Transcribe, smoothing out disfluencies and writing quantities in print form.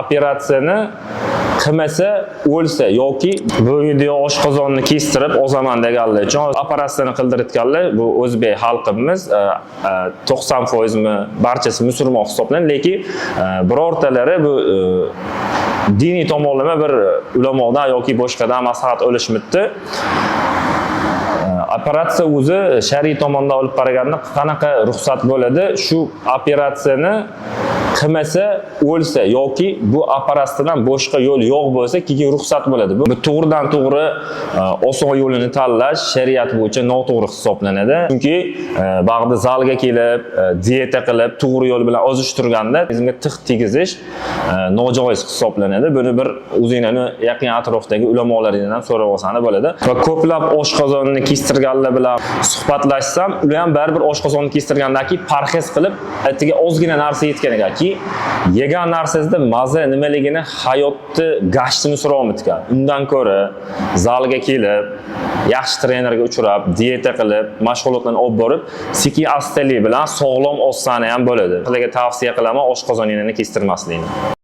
Operatsiyani qilmasa o'lsa yoki bu video oshqozonni kestirib ozaman deganlar uchun operatsiyani qildirayotganlar, bu o'zbek xalqimiz 90%mi, barchasi musulmon hisoblanadi, lekin birortalari bu diniy tomonlama bir ulamodan yoki boshqadan maslahat olishmabdi. Operatsiya o'zi shar'iy tomondan olib qaraganda qanaqa ruxsat bo'ladi? Shu operatsiyani qilmasa o'lsa yoki bu operatsiyadan boshqa yo'l yo'q bo'lsa, keyin ruxsat bo'ladi. Bu to'g'ridan to'g'ri oson yo'lini tanlash shariat bo'yicha noto'g'ri hisoblanadi. Chunki ba'zida zalga kelib, dieta qilib, to'g'ri yo'l bilan ozish turganda bizga tig' tegizish nojoiz hisoblanadi. Buni bir o'zinglarni yaqin atrofdagi ulamolardan ham so'rab olsanglar bo'ladi. Va ko'plab oshqozonni kestirganlar bilan suhbatlashsam, ular ham baribir oshqozonni kestirgandan keyin parhez qilib, etiga ozgina narsa yetgan ekanki, yegan narsasida maza nimaligini, hayotni gashtini so'rayapti. Undan ko'ra zalga kelib, yaxshi trenerga uchrab, dieta qilib, mashg'ulotlarni olib borib, sekin astalik bilan sog'lom ozsani ham bo'ladi. Sizlarga tavsiya qilaman oshqozoningni kestirmaslikni.